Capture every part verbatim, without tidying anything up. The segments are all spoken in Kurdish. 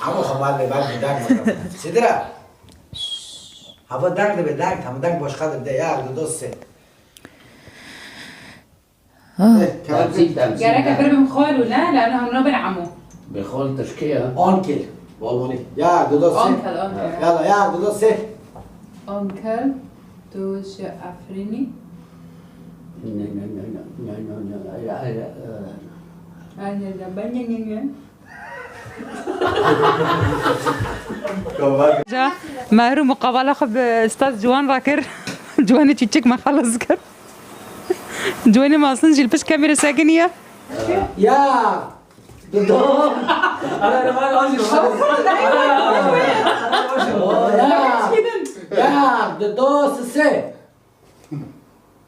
Amo xwe mal lê bal deng bike. Sidira. Hava deng dibe deng, tam deng başqa dibe ya, du do sê. Ah. Eh, kerem Temsîl, temsîl. Gerek e birim xal û ne, lano hemno bin amo. Bi xal tirkî ya. Onkel. Balonî. Ya, du do sê. Onkel, onkel. Yala, ya, du do sê. Onkel, tu ji Efrînî? Ne, ne, ne, ne, ne, ne, ne, ya, ya, e. Ay, ya, ya, ben ne, ne, ne. Ca, Mehrû muqabala xwe bi Ustaz Ciwan re kir. Ciwanê çîçek me xelas kir. Ciwanê Masin jî li pişt kamera sekiniye. Ya! Dido! Ya! Ya! Dido sisê!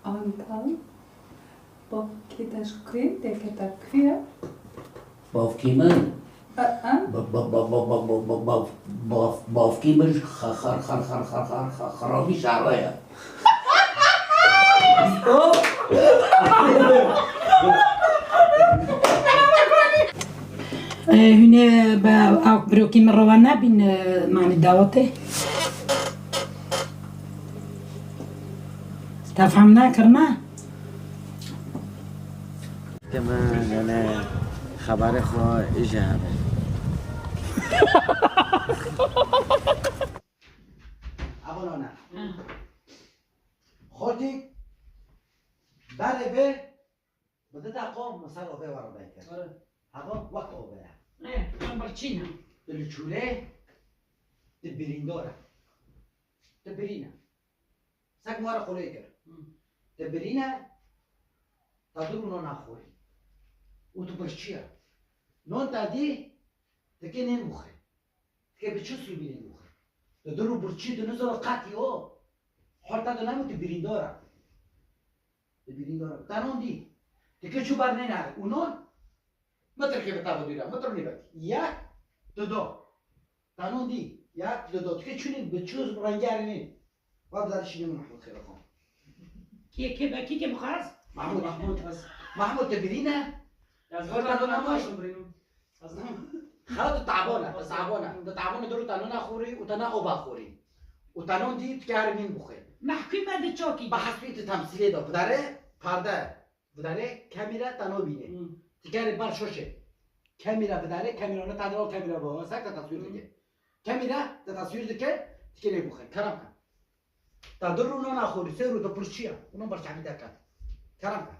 Antal. Bavkê te ji ku ye? Te kete ku ye? Bavkê min? Aa. Ba-, ba-, ba-, bav-, bavkê min ji xa-, xar-, xar-, xar-, xar-, xar-, xa-, xarabî şehra ye. Stop! Ee, hûn ê bi ew birokî min rewa nebîn, e, manî dawetê. Te fehm nekir, ne? Te min, yani, xeberê xwe îje hebe. Abone ne. Xortî berê bê, bi du deqa min ser ovê we re dayke. Hava wek ove ye. Eh, em birçî ne. Tu li çûlê, tu birîndar e. Tu birîn e. Sek wara xulê kir. Hmm. Te birîne, ta du rû non naxorî. Û tu birçî ye. Non ta dî, te kê nên buxê. Te kê bi çi sûbî nên buxê. Te du rû birçî, tu nizano qetî o. Hol ta tu nabî tu birîndar e. Tu birîndar e. Ta non dî. Te kê çû ber nên nade. Û non, Mitir kê bi tava dûra, mitir nîvek. Yek, dido. Tanon dî, yek, dido. Tikê çûnî bi çûz rengerî nîn. Va bi darî şînê min Mahmud xêr xwe. Kê, kê be, kî, kê mixwaz? Mahmud. Mahmud, ez. Mahmud, te birîne? Ez Xwe vana tanon namaş. Birînim. Ez ne. Xela tu tabone, tu tabone. Tu tabone duru tanon axorî û tena oba xorî. Û tanon dî tikê herî nîn buxê. Mehkûme di çokî. Bi hesbî tu temsîlê de. Bi darê, perde. Vidarê kamera te nabînê. Hmm. Ti kerê ber şoşê. Kamera vidarê, kamera ne tadra o kamera bu. Sak te tasvîr dike. Kamera te tasvîr dike, ti kerê buxe. Kerem ke. Ta du rû nana xorî, sê rû de pirçiya. Uno ber çavî deke. Kerem ke.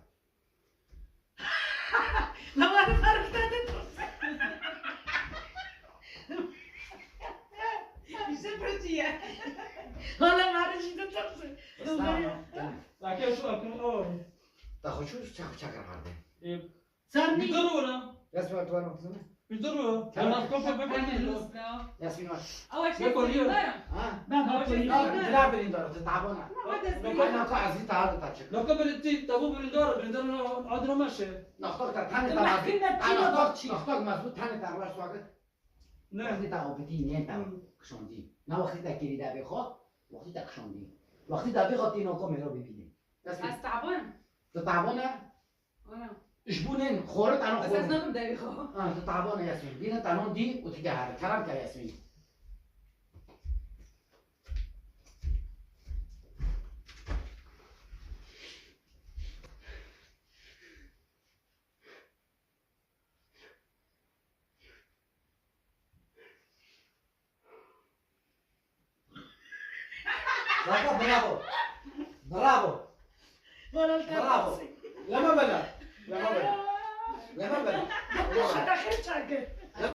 La var var bir tane. İşte pirçiya. Hala var işte. Estağfurullah. Gel. Bakın şu bakın o. Ta xwe çû çak çak ardê. Sar nî. Bi dur ora. Yasmin, tu var mı kızım? Bi dur ora. Tamam. Ona kopa be ben de. Yasmin var. Awa şey. Be koruyor. Ha? Ben bak koruyor. Tamam, bila bilin doğru, tu tabona. Ama da. Ana ka azî ta da ta çık. Nokta böyle ti tabu böyle doğru, böyle doğru adına maşe. Nokta ta tane ta. Mahkeme tî nokta. Nokta mazbut tane ta var suakı. Ne? Wextî te avitî nê te kişandî. Ne wextî te kirî devê xwe, wextî te kişandî. Wextî devê xwe tîno ku mêro bibînî. Ez taban. Tu taban e? Ana. Ji bo nên xorî te Ez ez xorî. Nadim devê xwe. Ha, tu taban e Yasmîn. Bîne te non dî û tu geherî. Kerem ke Yasmîn. Bravo, bravo. Bravo. Wala te